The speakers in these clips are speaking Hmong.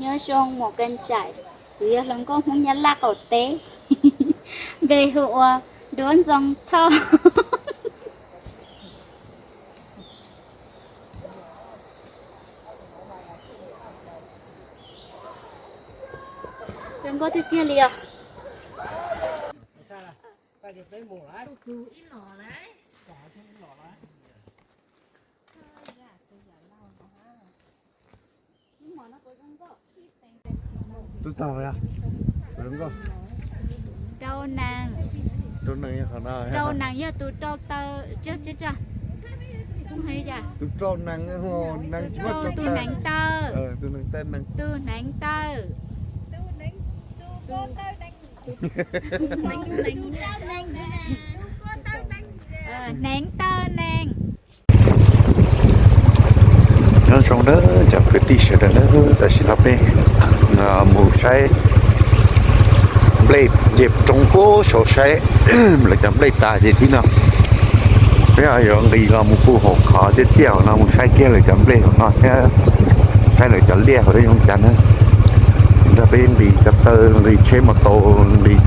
Nyob zoo mus kee tsam, kuv yog hluas nkauj Hmoob Nyab Laj qaum teb, npe hu ua Duab Ntxoo Thoj. Zoo nkauj tiag tiag li os. Rau nees, rau nees yog tus rau taw, tus rau nees, tus neev taw, tus neev taw. Neev taw nees. Nyob zoo nawb cov kwv tij sawv daws nawb, tam sim no peb mus saib nplej, nce roob puag saud saib lawv cov nplej tas ces tib no peb yuav nqis los mus puag hauv qhov tiaj tiaj hauv no mus saib kiag lawv cov nplej hauv no thiab saib lawv cov liaj hauv zoo cas na. Nrog peb nqis ko taw, nqis tsheb mos taus, nqis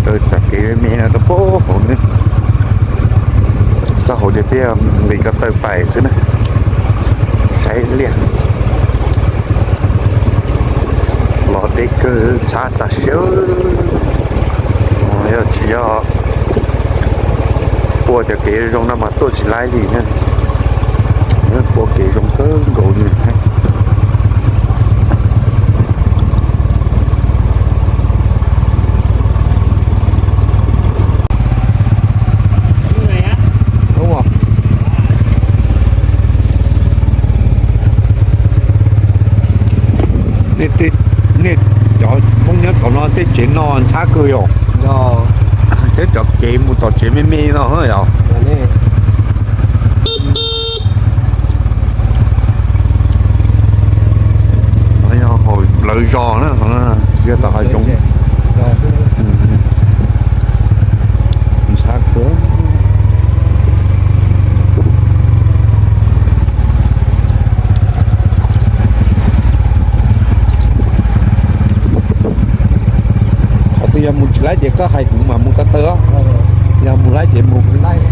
raws txoj kev me me no rau puag hauv na. Txoj hauv ces peb nqis ko taw pais xwb na. Saib liaj. Los deb kawg, ntxhab tas siab. Yog tsis yog pua cov kev zoo no mas tuaj tsis laib li na. Pua kev zoo kawg nkaus li. Nej cov Hmoob nyob tom no tej tsev no ntxhab kawg yom? Thiab cov kev mus tom tsev me me no yom? Yog hauv plawv zos na, tsis yog tom hav zoov. Ntxhab kawg. Qhov twg yog mus tsis laib ces koj hais kuv mam mus ko taw. Yog mus laib ces mus kuv laib.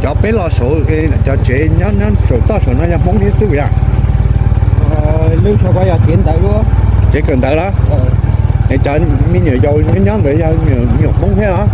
Cov peb los saud, cov tsev nyob saum toj saum no yog Hmoob thiab xwb yom? Tsev kawm ntawv los? Es cov me nyuam yaus nyob ntawd yog me nyuam Hmoob thiab los?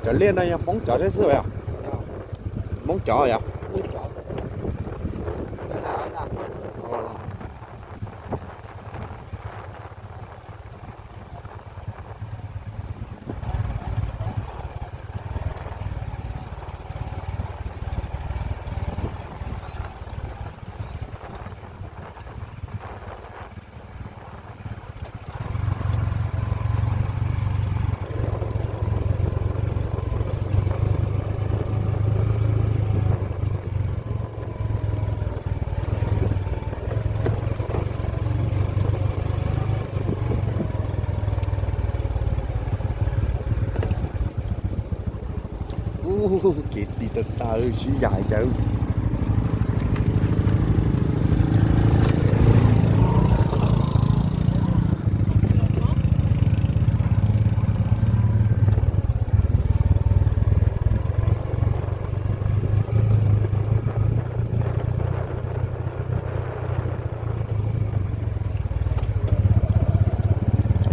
Cov liaj no yog Hmoob cov thiab xwb yom? Hmoob cov yom? Ub, kev ti tag tag sib yam cas.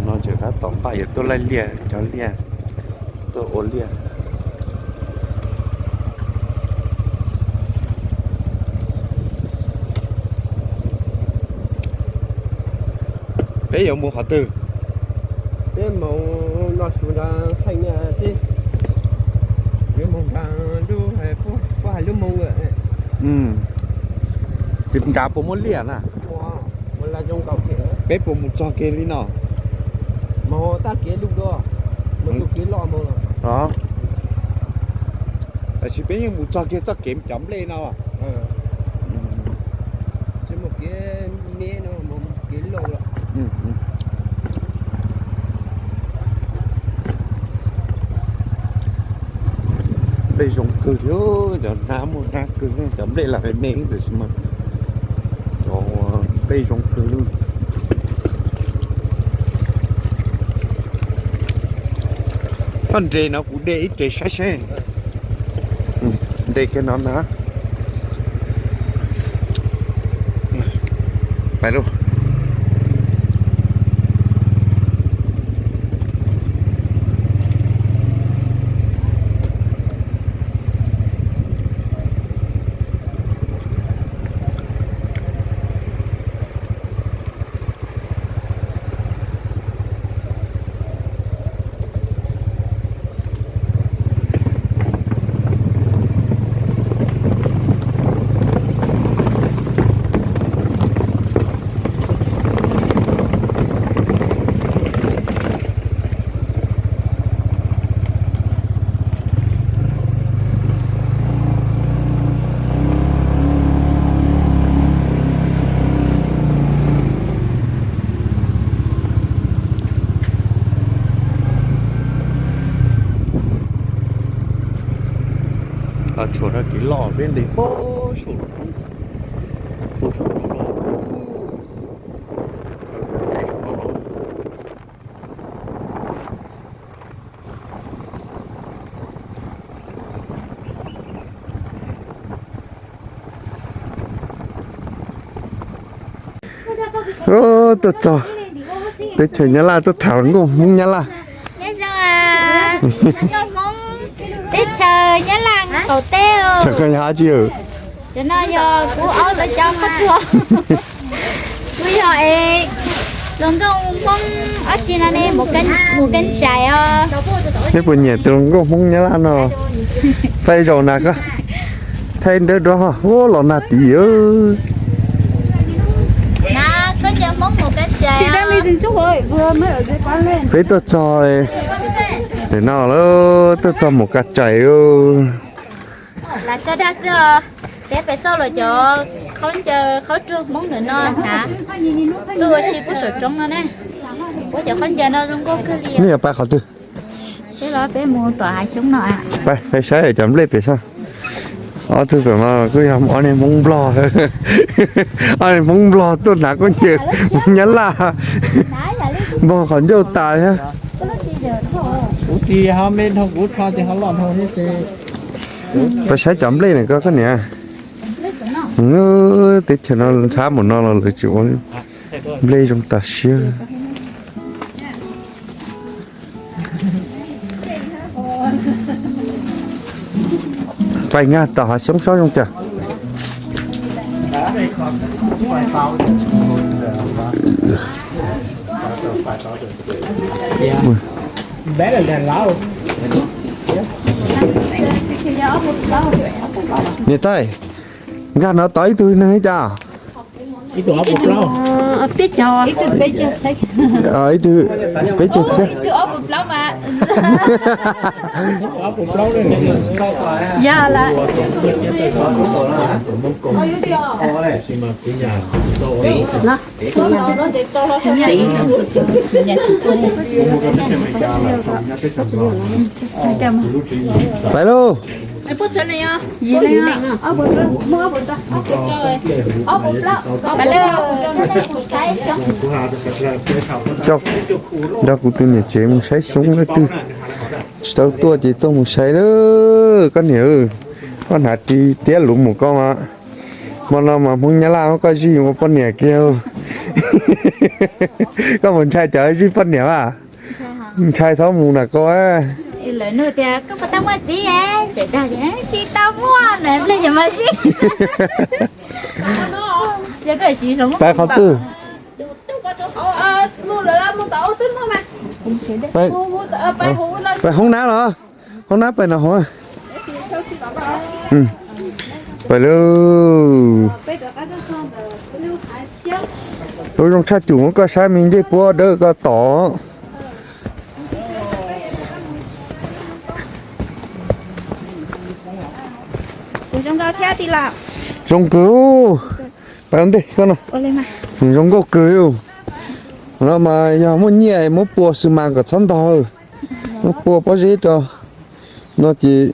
No tseem tab tom npaj yuav tuaj laij liaj, cog liaj, tuaj ua liaj. Peb yuav mus qhov twg? Peb mus no su nrog Heej, yuav mus nrog lub, puab hais lub moo. Nrad puas muaj liaj na? Peb puas mus txog kiag li no? Tab kev lug dua, mus txog kev loj mus. Tab sis peb yeej mus txog kiag txoj kev cov nplej no. Tsis mus kev me no, mus kev loj lawm. Nplej zoo kawg li, cov hnab muaj hnab kawg, cov nplej lam me me tab sis mas cov nplej zoo kawg li. Koj nres no kuv de ib res saib seb. Nres kiag no ntag. Pais lauj. Tshuav rau kev loj peb ntes puag saum roob, puag saum no los. Tuaj txog teb chaws Nyab Laj tuaj tham hluas nkauj Hmoob Nyab Laj. Nyob zoo, hluas nkauj Hmoob teb chaws Nyab Laj qaum teb. Cov ko yog dab tsi? Cov no yog kuv ob lub cov qhov tuag. Kuv yog es hluas nkauj Hmoob dab tsi no ne, mus keeb tsais os. Neb puas nyiam tus hluas nkauj Hmoob Nyab Laj no? Peb zaum na koj thaij nrawb duab ho los nag tid. Peb tuaj txog, nim no lawm tuaj txog mus keeb tsais. Lam tso dag xwb os. Peb pem xauj los cov khaub ncaws khaub ruag Hmoob ntawm no hnav tuaj ua si puag saum roob no ne. Puab cov khaub ncaws no zoo nkauj kawg li. Nej yuav pais qhov twg? Peb los peb mus tom hav xyoob no. Pais, pais saib cov nplej pem sab. Ob tug tom no kuj yog ob niag Hmoob Nplog. Ob niag Hmoob Nplog tuaj hnav khaub ncaws Nyab Laj. Npog qhov ncauj tas thiab. Pais saib cov nplej na koj, koj niam. Teb chaws no ntxhab mus no los lawv tsis ua nplej zoo tas siab. Pais nkag tom hav xyoob saib zoo cas. Niam tais, nkag no tom ib tug neeg li cas? Ib tug peb caug txhiab. Pais lauj. Nrog kuv tus niam tsev mus saib xyoob lawm twg. Tsis tau tuaj ces tuaj mus saib lawm koj niam. Koj hnav ris tiab luv mus koj mas. Hmo no mas Hmoob Nyab Laj muab koj zij ua poj niam kiag. Koj puas ntshai cov zij poj niam mas? Ntshai txhob mus na koj. Lawv nug tias koj puas tau muaj txiv, tsis tau muaj na, pliag ces mas zij. Pais qhov twg? Pais hoob nab los? Hoob nab pais no hov. Pais lauj. Ua zoo tshaj cum muab koj saib me ncej puab dawb koj tom. Zoo kawg. Pais ua ntej koj no. Zoo nkauj kawg li. No mas yog muaj nyiaj muab pua xwb mas kom txhob ntog. Muab pua pob zeb rau no ces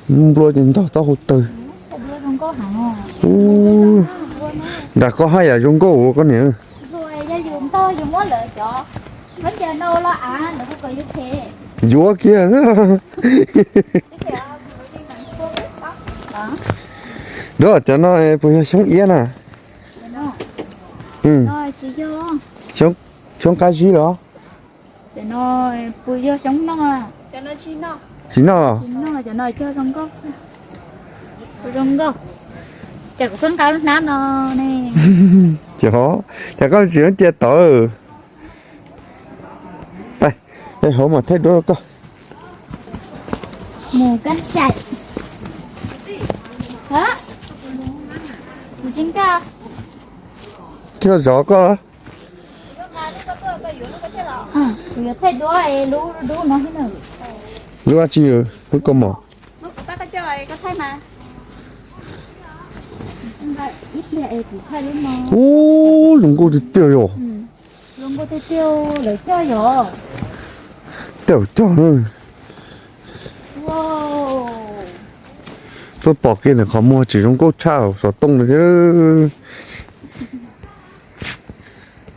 nplua ces ntog taub hau tawg. Nram koj haj yam zoo nkauj ua koj niam. Yuav kiag. Nrog cov no puas yog xyoob iab na? Xyoob qab zib los? Tsis noj los? Ces kuv pheej nqa lub hnab no ne. Ces koj tsis cia tod. Hauv mas thaij duab rau koj. Mus kab chais. Thiaj zov koj. Kuv yuav thaij duab lub dub no. Lub dab tsi? Lub kaus mom. Ub, zoo nkauj tiag tiag yom. Tawm cog na. Tuaj pom kiag ntawm qhov muag tseem zoo nkauj tshaj xov tooj no thiab.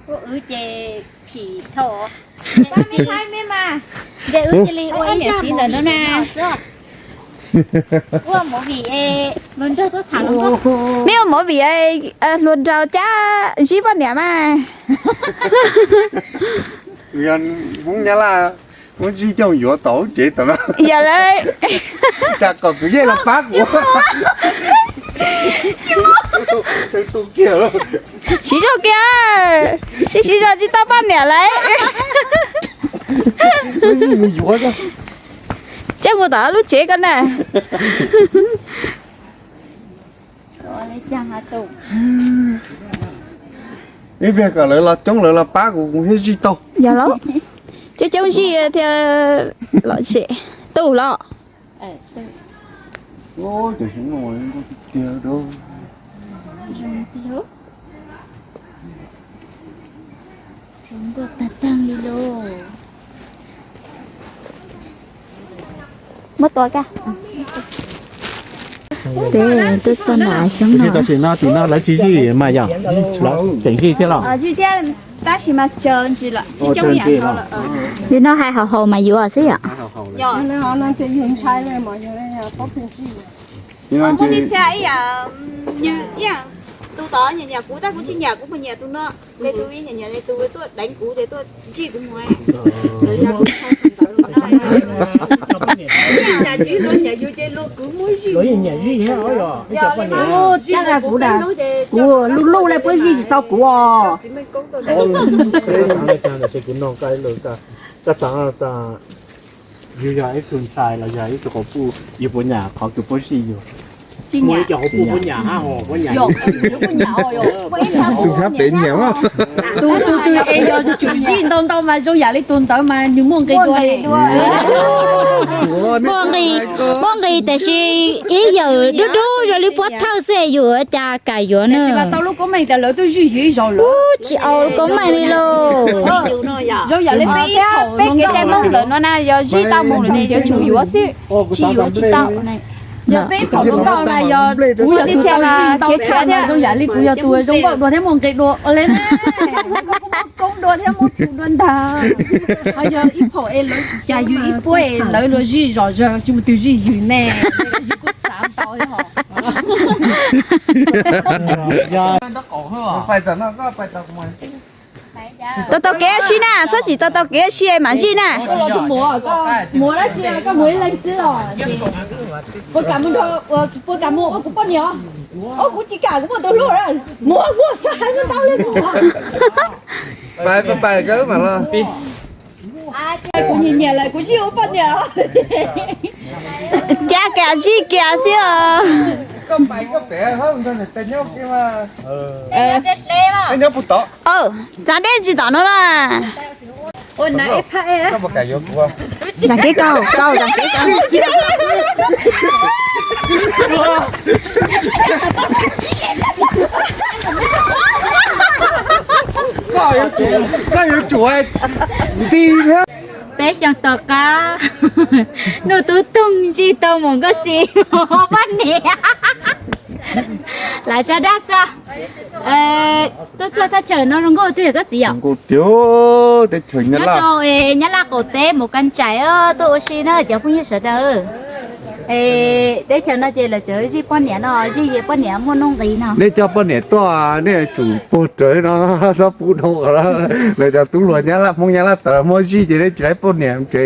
Wb ces chim dhau. Ces wb cia li ua ib niam txiv ntawm no na. Ua movie, hluas nraug tuaj tham hluas nkauj. Meb ua movie, hluas nraug cab zib poj niam mas. Yog Hmoob Nyab Laj muab zib coj yuav tom lub tsev tom no. Yog lawm. Cas kom kwv yeej los pab kuv. Siv zog kiag, tsis siv zog tsis tau poj niam lawm. Coj mus tom lub tsev ko na. Ib pliag kom lawv los coob lawv los pab kuv, kuv thiaj zij tau. Yog lauj, coob coob zij thiaj los tsev. Tus los. Muab tua kag. Peb twb txog nram xyoob no. Tam sim no tim no lawv tsis zij mas yog, lawv tseem zij thiab los? Zij thiab, tab sis mas tsaws ntsis lawm, tsis coob ib yam no lawm. Li no hais haus haus mas yuav xwb yom? Yog, ntshai mas yog. Kuv tib txhia ib yam, ib yam, tus tod nyiam nyiam kuv tab kuv tsis nyiam, kuv puas nyiam tus no, ces tus nyiam nyiam ces tus tuaj deev kuv ces tuaj zij kuv mus. Ib yam, Luag yeej nyiam zij thiab os yog. Tab sis kuv, kuv lub lub li puab zij tsis tau kuv os. Kuv nug koj, koj xav tas yus yog ib tug ntxhais los yog ib tug quas puj, yus puas nyiam qhov kws puab zij yus? Tsis nyiam. Tus hab pem nyiam mas. Tus, tus twg es yog tsum zij ntau ntau mas zoo yam li tus ntawd mas nws muaj nqis dua. Muaj nqis, muaj nqis tab sis ib yawm dub dub zoo li puab thawj xwb yus ua cas kam yuav na. Tab sis mas tau lub koob meej tas lawv twb zij yus ib zaug lawm. Tsis au lub koob meej li lauj. Zoo yam li peb, peb kev cai Hmoob ntawm no na yog zij tau mus lawm ces yuav tsum yuav xwb, tsis yuav tsis tau. Yog peb pom hluas nkauj na yog kuv yog tus tau zij ntau tshaj mas zoo yam li kuv yog tus zoo nkauj dua thiab muaj nqis dua ua li na. Koob dua thiab muaj tsum dua ntag. Ho yog ib phaum es lawv cas yus ib puab es lawv luag zij zom zaws tsis muaj tus zij yus ne. Yus kuj xav ntau li hos. Tau tau kev sib na, txhob txwm tau tau kev sib mam zij na. Muag dab tsi koj muag ib leeg xwb los? Puas kam mus, puas kam mus ua kuv poj niam? Ua kuv tsis kam, kuv muaj tus hlub lawm. Muag, muag xav ntau li. Kuv nyiam nyiam lawm kuv zij ua poj niam. Cab kiag zij kiag xwb os. Txav deb tsis tom no na. Tsav kev kaug, kaug tsav kev kaug. Koj yuav tsum nti thiab. Peb xyoos tom qab, Nuj Tub Toog zij tau mus Nkauj Xis ua poj niam. Lawv sab dab xwb. Tuaj txog thaj chaw no zoo nkauj tiag koj txiv yom? Zoo nkauj tiag, teb chaws Nyab Laj. Nyob rau Nyab Laj qaum teb mus Kab Tsais, tuaj ua si na cov phooj ywg sawv daws. Es teb chaws no ces lawv tseem zij poj niam no, zij poj niam muaj nuj nqis no. Nej coj poj niam tuaj nej tsum puag rawv no, txhob pub dhau. Lawv cov tub hluas Nyab Laj, Hmoob Nyab Laj tawm muab zij ces nej tsis laib poj niam ces.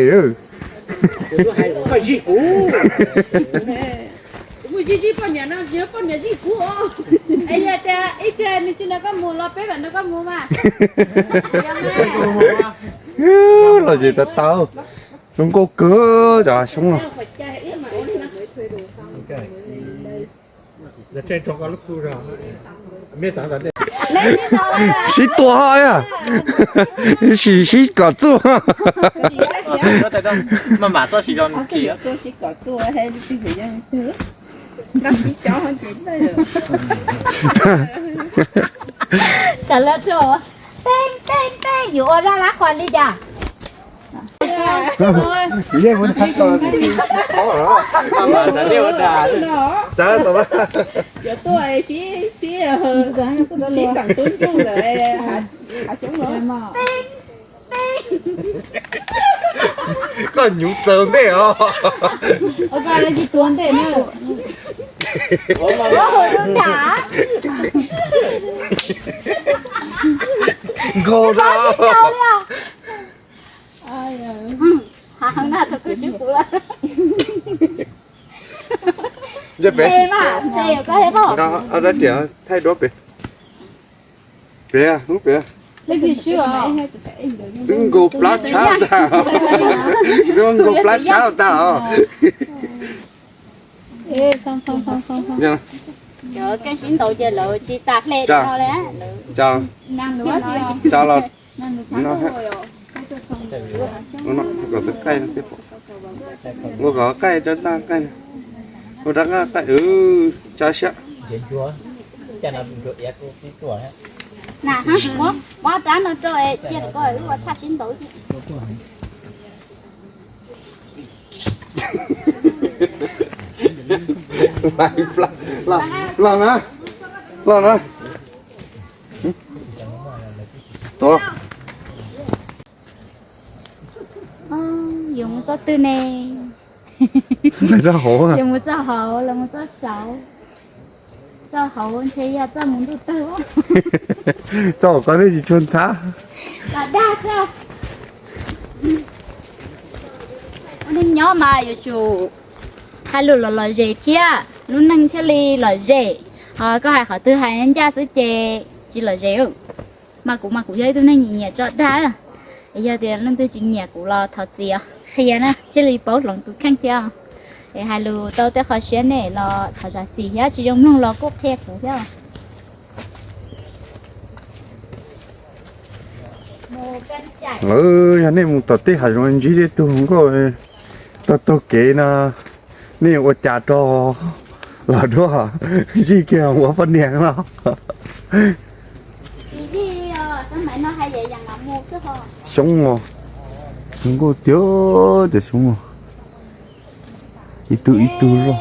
Kuv mus zij zij poj niam no tsis yog poj niam zij kuv os. Es yog tias ib tiag nws tsis nrog koj mus los peb mam nrog koj mus mas. Los zem tau tau, zoo nkauj kawg cov xyoob no. Sib tua ho, sim sib kom txuj. Xav lawv rau, teeb teeb teeb, yuav ua raj lab qhuas li cas? Cov tuaj sib, sib xam tub ncuj ntawm hav xyoob los. Koj nyuv txaws ntej os. Nkaus na. Nce pem. Nqa dab riam thaij duab pem. Pem, lub pem. Twb nkaus plab tshab tag, twb nkaus plab tshab tag os. Cov keej sib ntaus ces lawv tsis tas hle no li. Tsa los, ua kom qaij, ua kom qaij rab ntaj qaij, ua rab ntaj qaij, tsa siab. Na, muab rab no rau cia lawv ko wb ua thaj sib ntaus. Los na, los na. Tuav. Yus mus txoj twg ne? Yus mus txoj hauv, lawv mus txoj saud. Txoj hauv ntshe yog txoj mus ntuj tawg. Txoj hauv ko twb tsis tshua ntxhab. Los dag txog. Ua neeg nyob mas yuav tsum Hais lus los lom zem thiab, lub neej thiaj li lom zem. Ho koj hais qhov twg hais ncaj xwb ces tsis lom zem. Mas kuv mas kuv yog ib tug neeg nyiam nyiam tso dag, es yog tias leej twg tsis nyiam kuv los thov txim os, qhia na thiaj li paub hloov tus kheej thiab. Es hais lus tau tej qhov siab nej los thov zam txim thiab, tsis zoo mloog los kuj qhia kuv thiab. Lawv yog nej mus tom tej hav zoov ntsib tej tug hluas nkauj taug taug kev no, nej ua cas rau los duab zij kiag ua poj niam no. Xyoob os, hluas nkauj tiag tiag xyoob os, ib tug ib tug zoj.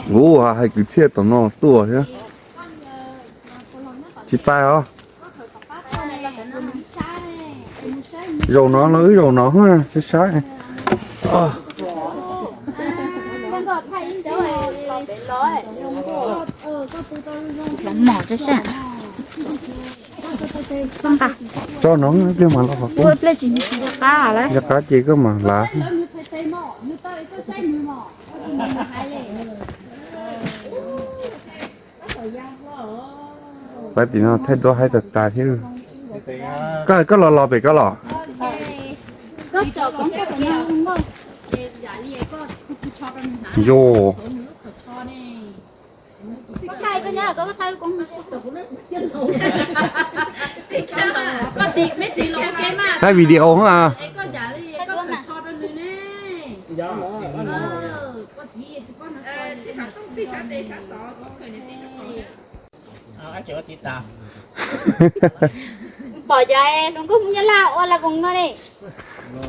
Kuv hais kwv txhiaj tom no tuaj thiab. Tsis pais os. Zaum no los wb zaum no saib saib. Tso no pliag mas los qhov qub. Nco qab ces koj mam lav. Lav tim no thaij duab haib tas tas thiab. Koj, koj los los pem koj los. Yog. Thaij video a. Pom cov hluas nkauj Hmoob Nyab Laj ua la voos no ne.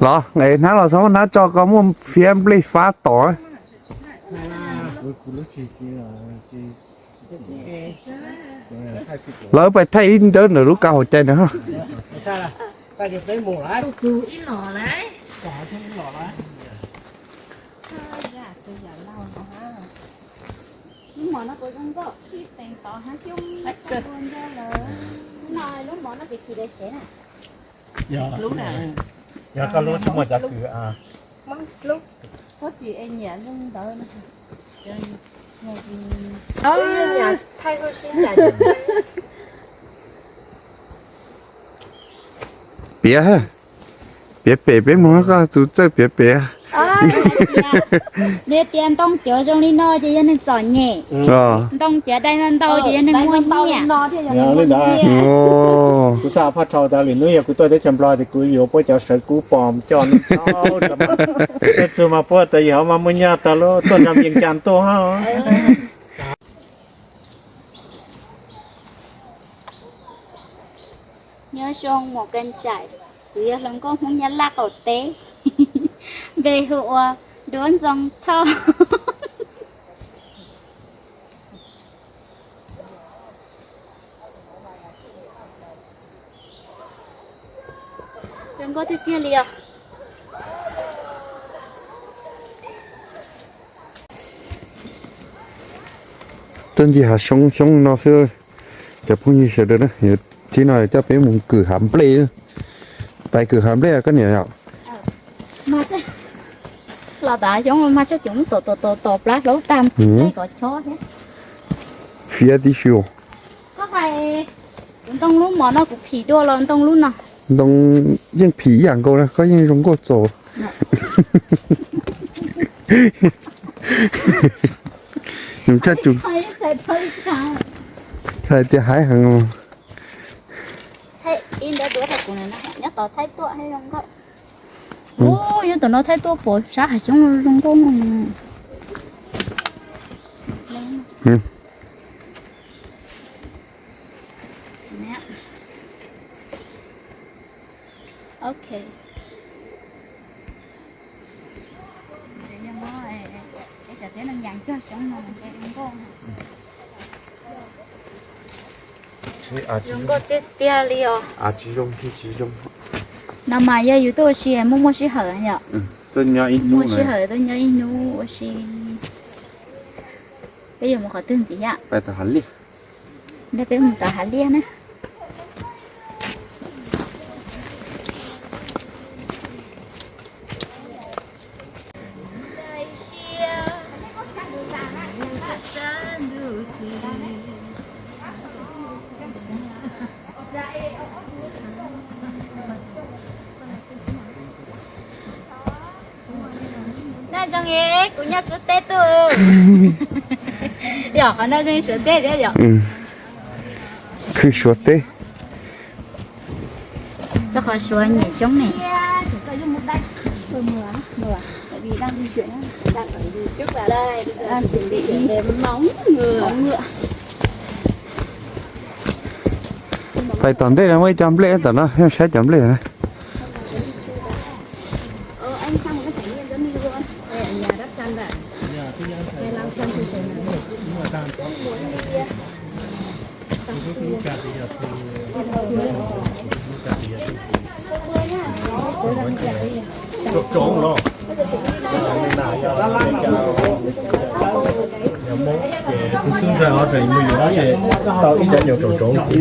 Los es hnab los txhob hnab tso, koj muaj fiab nplej fab tom. Lawv pais thaij ib nrawb ntawm lub kav hauv cai ntawd. Yog koj lub tsis muaj cov kws. Piav, piav pem peb mus, koj tus txawj piav pem. Nws tias ntoo cov zoo li no ces yog neeg txom nyem. Ntoo cov dai ntau ntau ces yog neeg muaj nyiaj. Kuv xav phaj rhau tas lwm hnub yog kuv tuaj teb chaws Nplog tias kuv yuav puab cov sawv kub pom coj nej txaus. Tej txug mas puab tas yog mas muaj nyiaj tas lub tuaj nrog Vias Cas tuaj. Nyob zoo mus kee tsam, kuv yog hluas nkauj Hmoob Nyab Laj qaum teb, npe hu ua Duab Ntxoo Thoj. Zoo nkauj tiag tiag li os. Tuaj ncig hav xyoob xyoob no xwb, cov phooj ywg sawv daws na, tib no coj peb mus kwm hav nplej. Pais kwm hav nplej koj niam yom. Los tas xyoob mas tshaj cum tom tom tom tom plab hlaub tag nplej kom chob thiab. Fiab tib si. Koj hais kuv ntoo lub mov no kuv phim dua los ntoo lub no? Ntoo yeej phim ib yam nkaus na, koj yeej zoo nkauj txaus. Nws tshaj cum, txhais tias haib heev. Nyob tom no thaij tuaj pom sab hav xyoob zoo nkauj. Ok. Zoo nkauj tiag tiag li os. No mas yog yus tuaj ua si muaj muaj sij hawm yom. Muaj sij hawm tuaj nyob ib hnub ua si. Peb yuav mus qhov twg ntxiv yom? Peb mus tom hav liaj na. Nyob zoo, kuv nyob Suav teb tuaj. Yog qhov no zoo Suav teb thiab yom? Khwb Suav teb. Rau qhov Suav nyiam coob ne. Pais tom ntej no muaj ib co nplej, tom no saib cov nplej na. Tus tub ntxawg ho tseem mus yuav ces tau ib cov nyuam raum tsoov ntxiv.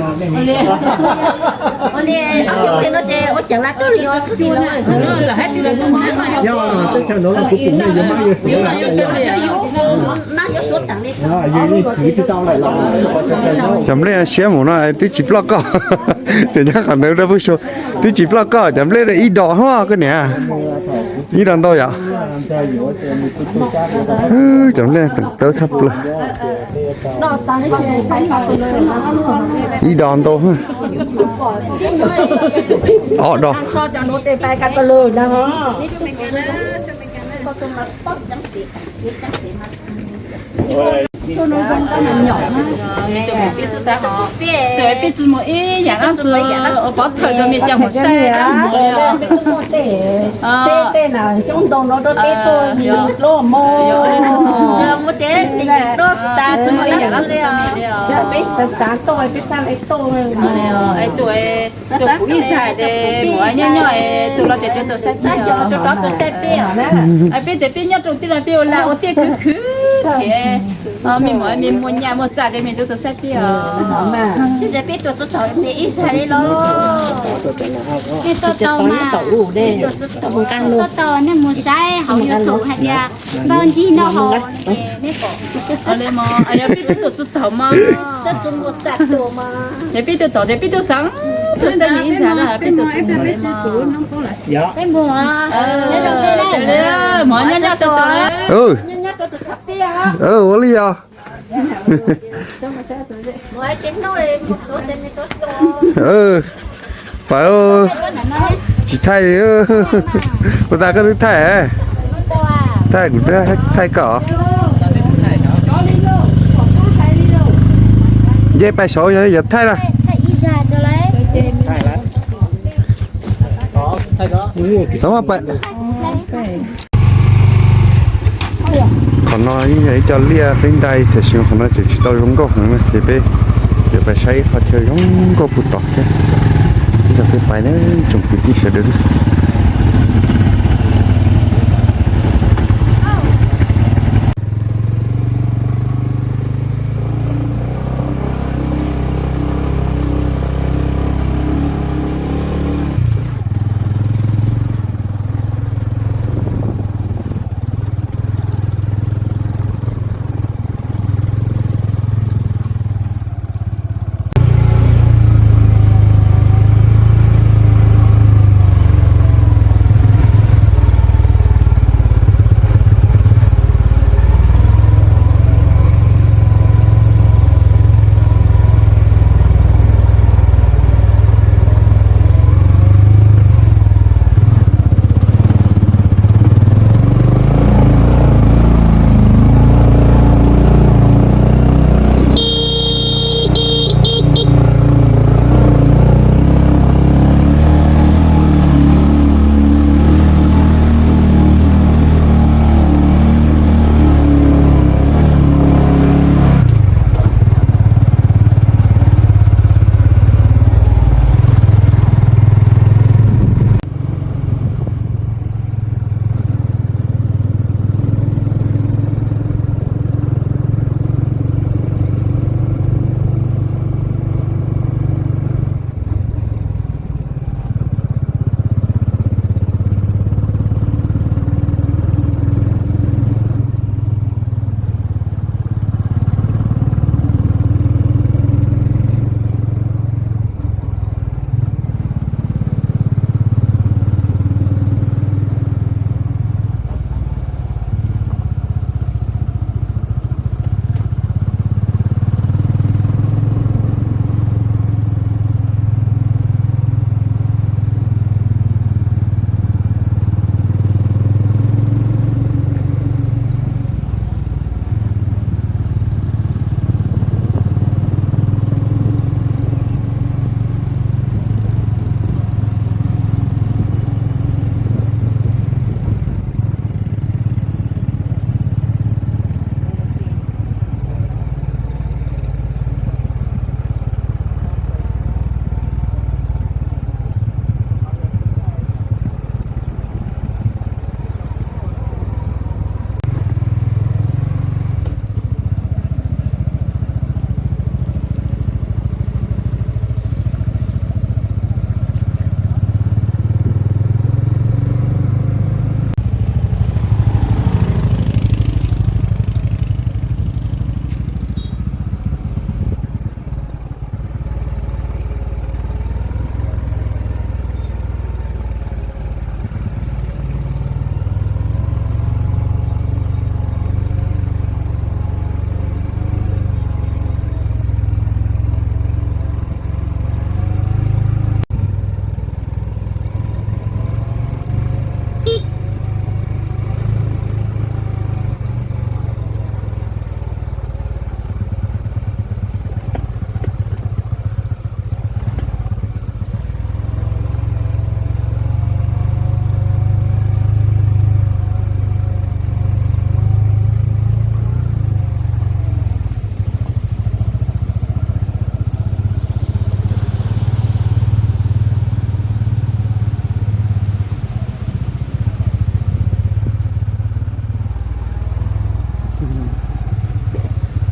Yog teb chaws no los kuv pum nej yuav mab yuav suav. Yus yeej txwv tsis tau lawm los. Cov nplej siab mus no twb tsis ploj koj. Ces nyob qhov ntawd rau pug su, twb tsis ploj koj, cov nplej ib dos hos koj niam. Ib dos ntau yom. Cov nplej teem tawb tshaj plaws. Ib dos ntau. Ob dos. Peb tsis mus ib yam dab tsi, ua pov thawj rau mej coj mus saib dab mus li os. Tej no coob ntau no rau peb tuaj, peb tsis mus ib yam dab tsi rau mej li os. Tus kuv ib zag ces mus nyob nyob, tus los tseem rau tus saib peb os. Peb ces peb nyob rau tij laug peb ua laj ua tiaj khwv khwv ces mej muam mej muaj nyaj muaj txaj ces mej rau tus saib peb os. Peb tuaj txog ib zag li los. Nej tuaj tau mas, tuaj tau nej mus saib hauv YouTube hais tias npaj ncig noj haus ces nej pom. Yog peb tuaj tsis tau mas, yog peb tuaj tau ces peb tuaj xav tuaj saib ib zag na, peb tuaj tsis tau. Peb mus, mus nyob nyob rau tus, ua li os. Pais, tsis thaij li. Ua tas koj twb thaij, thaij kuv twb thaij koj. Nce pais saud yog yog thaij na. Qhov no yog ib co liaj qhib ntais, tiam sis qhov no tseem tsis tau zoo nkauj heev na, ces peb yuav pais saib ib qho chaw zoo nkauj puag tod thiab. Ib zaug peb pais na, tsoom kwv tij sawv daws na.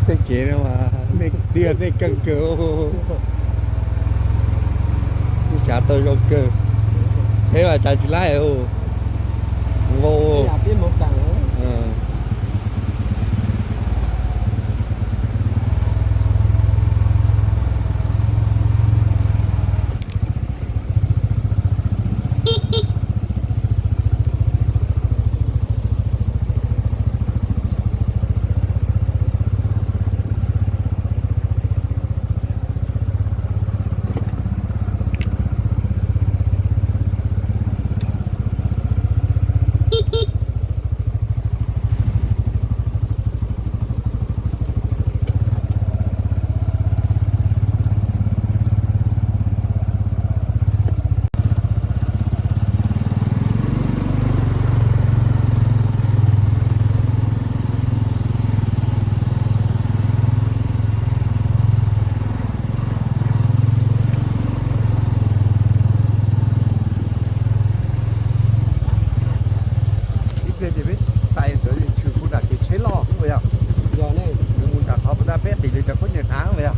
Tej kev no mas nej tiag nej keej kawg. Kuv xav tau zoo kawg. Peb mas xav tsis laib. Vau. Ib pliag ces peb tais ntawd tshwm mus nram kev tsheb loj xwb yog. Mus nram qhov puas tab peb qiv li rau khaub ncaws av yog.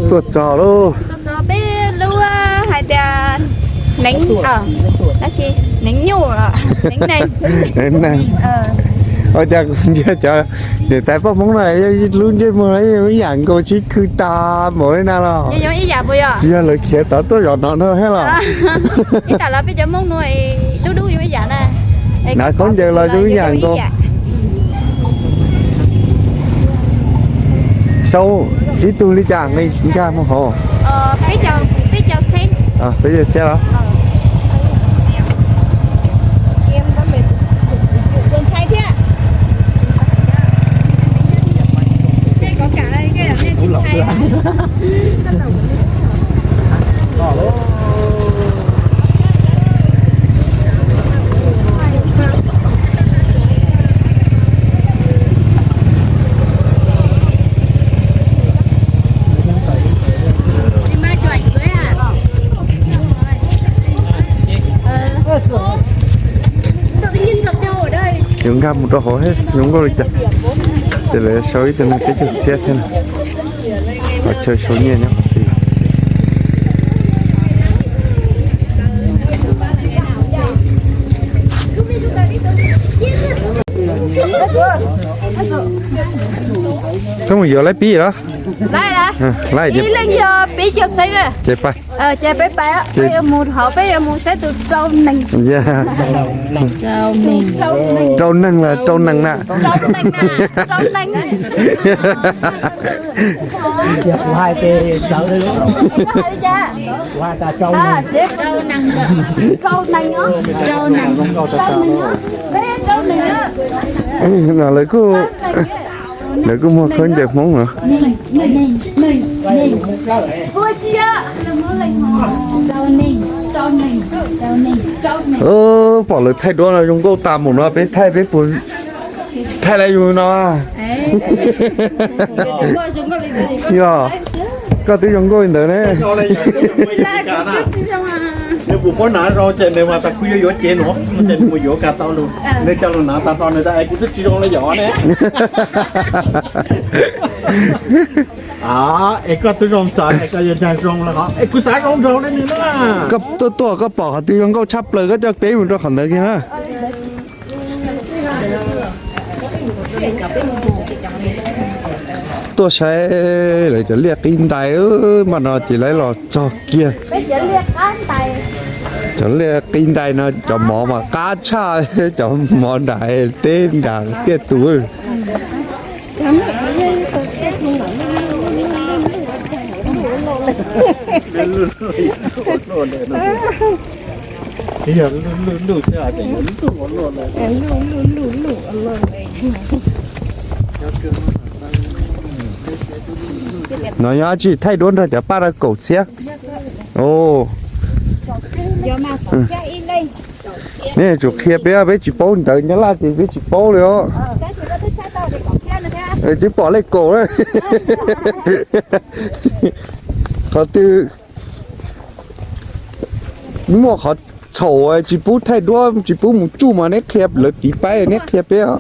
Tuaj txog lauj. Peb lub hais tias neev, dab tsi, neev nyuj, neev neeg. Ua cas kuv ntsia cov niam tais poj Hmoob no lub ntsej muag no ib yam nkaus sib khw tas npaum li na los? Tsis yog lawv khiav tod tuaj zov no no thiab los? Nav khaub ncaws los zoo ib yam nkaus. Sau ib tug li cas nqi nkag mus hauv? Peb caug txhiab los? Nkag mus rau hauv thiab zoo nkauj li cas. Ces lawv sau ib tug neeg peb caug txhiab thiab na. Qhov chaw sau nyiaj nyob qhov twg? Koj mus yuav lawv pib los? Ib leeg yog peb caug txhiab. Ces pais. Ces peb pais, peb yuav mus hauv, peb yuav mus saib tus rau neeg. Rau neeg los rau neeg na? Rau neeg. Kuv hais ces sawv li. Kuv hais tas rau neeg. Rau neeg. Rau neeg. No lawv kuj, lawv kuj muag khaub ncaws Hmoob no. Pom lawv thaij duab no zoo nkauj tas mus no, peb thaij peb puas thaij li yus no? Yog, koj twb zoo nkauj li ntawd ne. Nws puas muab hnav zoo ces nws mas tas kuv yuav yuav cev no, ces nws mus yuav kag tau lus, nws coj lus hnav tag nrho nws tas es kuv twb tsis zoo li yom ne. Es koj twb zoo txawv es koj yuav ntag zoo los no es kuv xav zoo nraug li nws na. Koj tuaj tuaj koj pom qhov twg zoo nkauj tshaj plaws koj coj peb mus rau qhov ntawd kiag na. Tuaj saib lawv cov liaj qib ntais, mas no ces lawv los txog kiag. Cov liaj qib ntais no cov mov mas qab tshaj cov mov nram teb nram tiaj tus. No yog dab tsi thaij duab nrog cov paj no kaum txhiab? Nej tsum qhia peb, peb tsis paub ntawv Nyab Laj ces peb tsis paub li os. Twb pom lej kaum na. Qhov twg muaj qhov txhaum tsis pub thaij duab tsis pub mus tsuj mas neb qhia lawv tiv paib neb qhia peb os.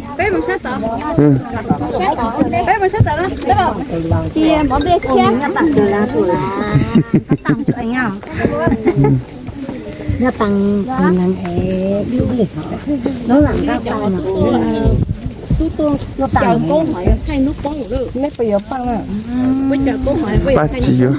Paj tsis yuav.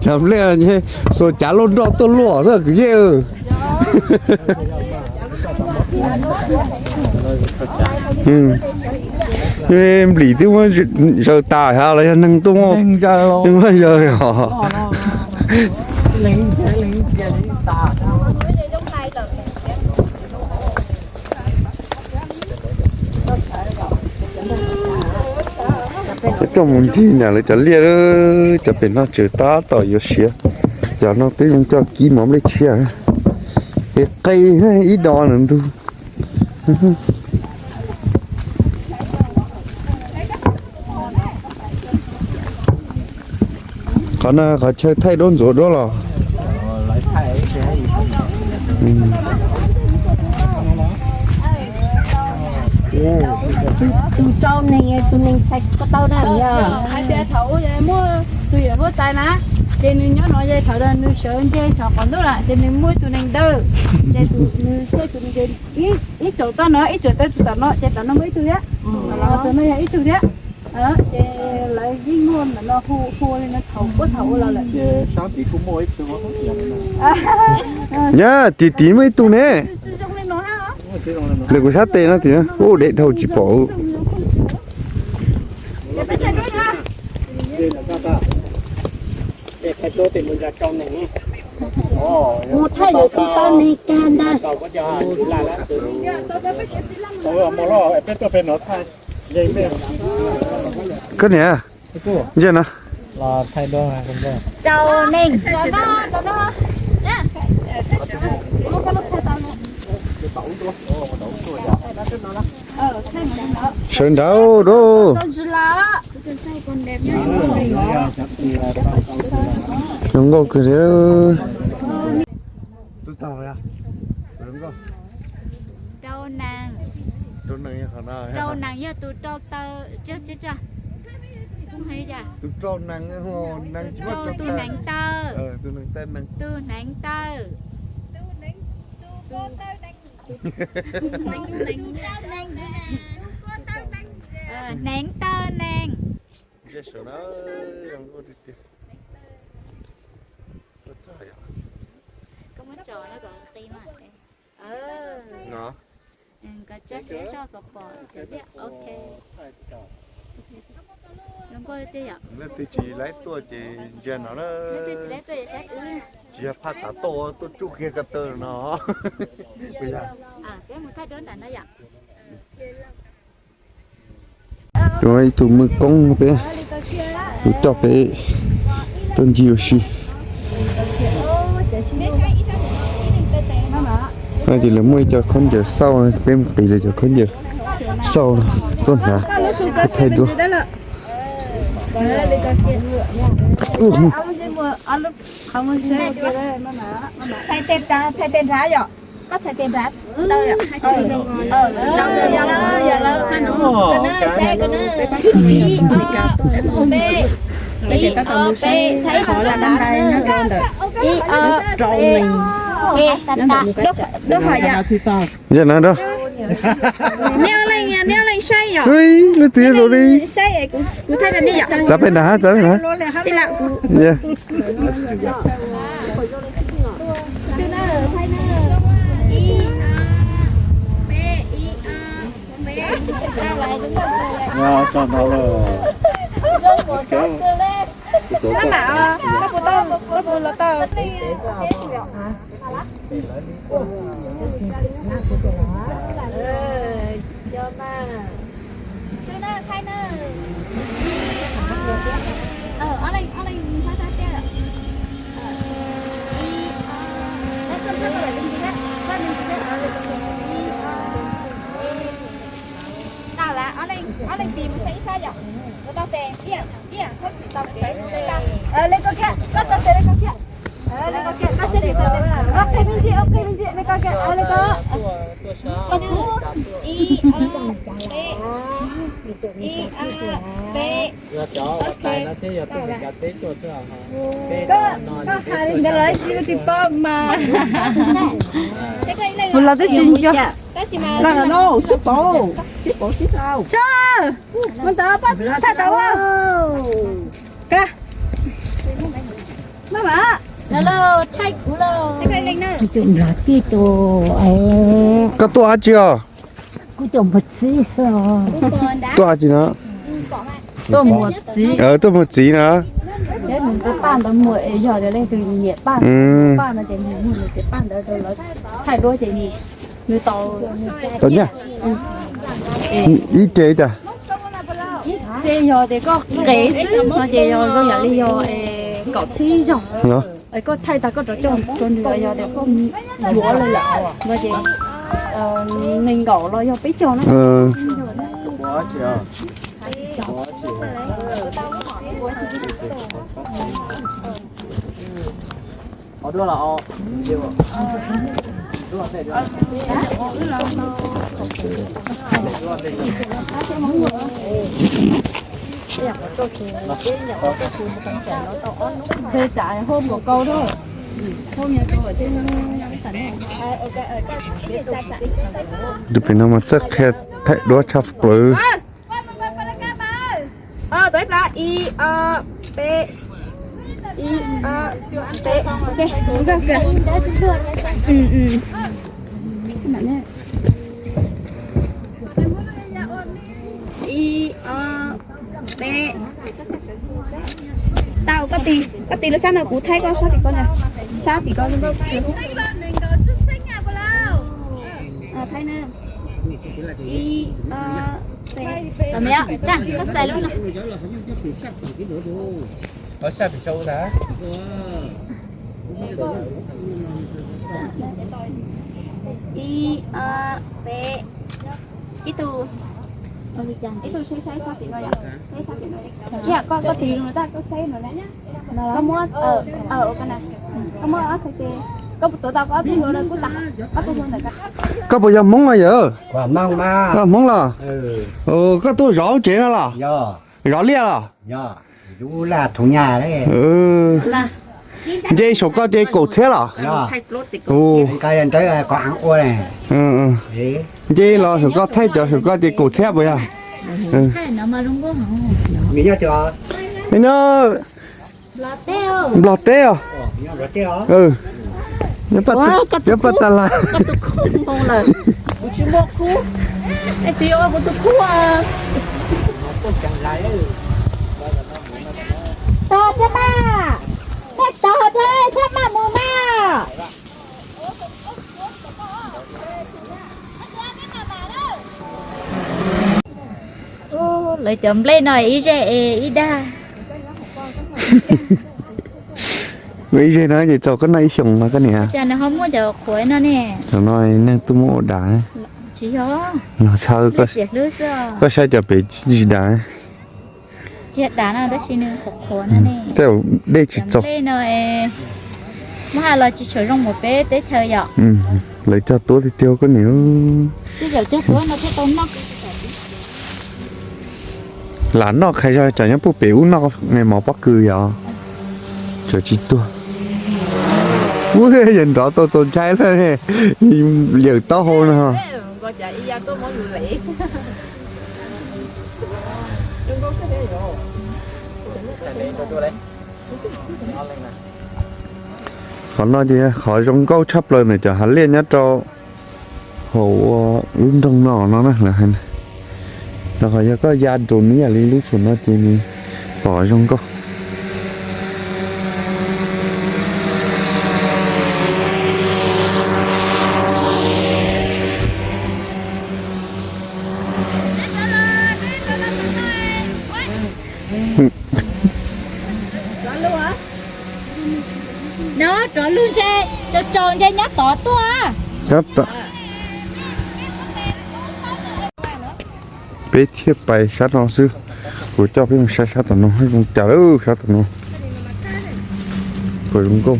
Cov nplej xuas cav luaj nroj tuaj luaj kwv yeej. Nplis twb muab zaws tas hos los yog neeg tuaj muab zaws os. Coj mus ncig nram lawv cov liaj, cov pem no tseem tab tom yuav siav. Cov no twb zoo coj kib mov nplej tshiab. Es qe ib do ntug. Qhov no qhov chaw thaij duab ntxuav duab los? Tus rau neeg, tus neeg txhais ko taw na yog hais tias thaum muaj tus yawm huab tais na, ces nws nyob no ces thaum nws sawv nce saum qaum ntuj lawm ces nws muaj ib tug neeg dawj, ces nws thiaj tus neeg ib tsaus tag no ib tsaus tawm tus tom no ces tom no muaj ib tug thiab, tom no yog ib tug thiab. Ces lawv yeej muaj ntawm no hu hu li no thaum puab thaum ua los lawm. Yog tim tim muaj ib tug ne. Ntawm kuv sab tes no tim no ub deb dhau tsis pom. Mus thaij lawv tus tau neeg kag ntag. Koj niam, ntsej no. Rau neeg. Sawv nrad lauj. Zoo nkauj kawg li. Rau neeg. Rau neeg yog tus rau taw. Tus rau neeg, tus neeg taw. Tus neeg taw. Neeg taw neeg. Koj muab tso no kom qi mas. Koj tso siab zog kom pom. Ok. Zoo nkauj tiag yom. Leej twg tsis laib tuaj ces ntsia no na. Leej twg tsis laib tuaj ces saib wb. Tsis yog phaj tas tuaj, tuaj tsuj kiag ko taw no. Peb mus thaij duab ntawm no yom. Ib tug mwj koob peb, tus coj peb tuaj ncig ua si. Ces lawv muaj ib co khaub ncaws xauj, peb mus qis lawv cov khaub ncaws xauj tuaj hnav, thaij duab. Txhais tes nrad yom. Koj txhais tes nrad. Yog lawm, yog lawm. Saib ko na. Ib, ob, peb, ib, ob, peb, thaij ib qho nrad na. Ib, ob, peb. Lub hom yom. Yog no. Neb ob leeg, neb ob leeg saib yom. Lub twg zoo li. Saib, kuv thaij rau neb yom. Txav pem nrad, txav pem nrad. Tau lawm, ob leeg tis mus saib ib sab yom. Ua tau tes, ib, ib, txhob txwm tau mus saib. Li ko kiag, koj tau tes li ko kiag. Li ko kiag, koj saib li ko. Ob qhe me ntsis, ob qhe me ntsis, li ko kiag, li ko. Ib, ob, peb, ib, ob, peb. Koj hais li ntawd lawv tsis ua tsis paub mas. Kuv los twb tsis nco. Los no sib paub, sib paub sib tau. Mus ntawd pab thaij tau. Ka, maj mam, thaij kuv lauj. Koj tuaj dab tsi os? Kuv tuaj muag txiv. Tuaj dab tsi no? Tuaj muag txiv. Tuaj muag txiv no. Paj ntawd muag, yog tias leej twg nyiam paj, paj no ces nws muag nws ces paj ntawd rau lawv thaij duab ces nws tau, tau nyiaj. Ib re tas. Ib re yog tias koj qev xwb no ces yog zoo yam li yog kaum txhiab ib zaug. Koj thaij tag koj rov coj rau nws, yog tias koj yuav lawm no ces nees nkaum los yog peb caug na. Tus pem no mas txawj qhia thaij duab tshaj plaws. Ib, ob, peb, ib, ob, peb. Ib, ob, peb. Koj tig los sab no kuv thaij koj sab tim ko ntag. Sab tim ko zoo nkauj. Thaij na. Ib, ob, peb. Koj txais lub no. Ib, ob, peb. Ib tug, ib tug seb saib sab tim no yom. Seb sab tim no. Ib yam koj, koj tig los tag koj saib no ne. Koj muab, koj muab ob txhais tes, koj tuav tau koj ob tug hluas no kuj tau, ob tug hluas ntawm koj. Koj puas yog Hmoob no yawm? Koj Hmoob los? Koj tuaj zov lub tsev no los? Zov liaj los? Nce saum koj ces kaum txhiab los? Nce los saum koj thaij cov saum koj ces kaum txhiab puas yog? Nplog teb os. Nyob Paj Tas Las. Tog thiab mas, nej tog thiab thiab mas mus mas. Lawv cov nplej no ib zej es ib dag. Ua ib zej no ces txaus koj noj ib xyoos no koj niam. Cas nws ho muaj cov qhuav no ne? Cov no neeg tuaj muab ua dav. Tsis yog. Yog txhawb, koj saib cov pem tsis dav. Tsis dav no tab sis nws qhuav qhuav no ne. Tej dej tsis txaus. Nplej no muab hais los tsis tshua zoo mus peb teb chaws yom. Lawv cog tuab tiag tiag koj niam. Tej zaum cog tuab no thiaj tau noj. Lam noj qhais zog tsam nyob puag pem ub noj mov pob kws yom. Tsam tsis tuag. Ub, yawg nrov tau txaus ntshai lawm, yawm taub hau no. Qhov no ces qhov zoo nkauj tshaj plaws ntawm cov hav liaj nyob rau hauv ua lub nroog no no na. Rau qhov yog koj ya drones ib yam li lub xyoo no ces nws pom zoo nkauj. No rov lug ntse, tsaus tsaus ntse nyob tod tuaj. Peb thiaj pais sab no xwb. Kuv coj peb mus saib sab tom no zoo cas lawm sab tom no. Kuv zoo nkauj.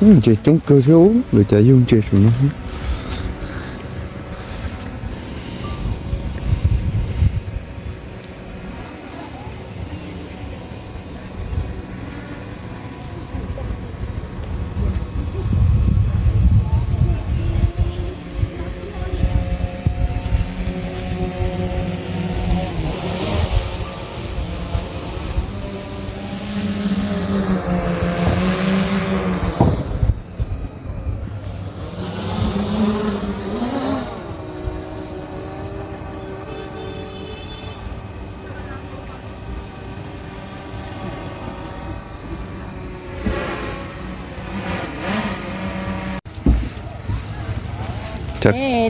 Ntses coob kawg thiab, lawv cas yug ntses saum no.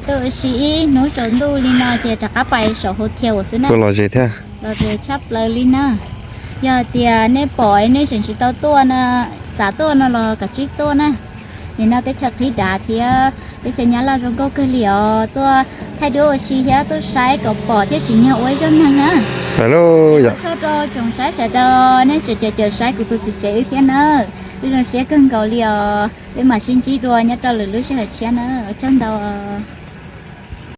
Tuaj ua si ib hnub tsaus ntuj li no ces rov qab pais saum hau thiav ua xwb na. Tuaj los ze thiab. Los ze tshaj plaws li na. Yog tias nej pom nej tseem tsis tau tuaj na, xav tuaj no los kav tsij tuaj na. Nim no teb chaws qhib dav thiab teb chaws Nyab Laj zoo nkauj kawg li os. Tuaj thaij duab ua si thiab tuaj saib kom pom thiab tsim nyog ua ib zaug neeg na. Ua tsaug rau tsoom saib sawv daws, nej tseem caum caum saib kuv tus txiv tsev wb thiab na. Wb zoo siab kawg nkaus li os. Peb mam sib ntsib dua nyob rau lwm lub sij hawm tshiab na. Ua tsaug ntau.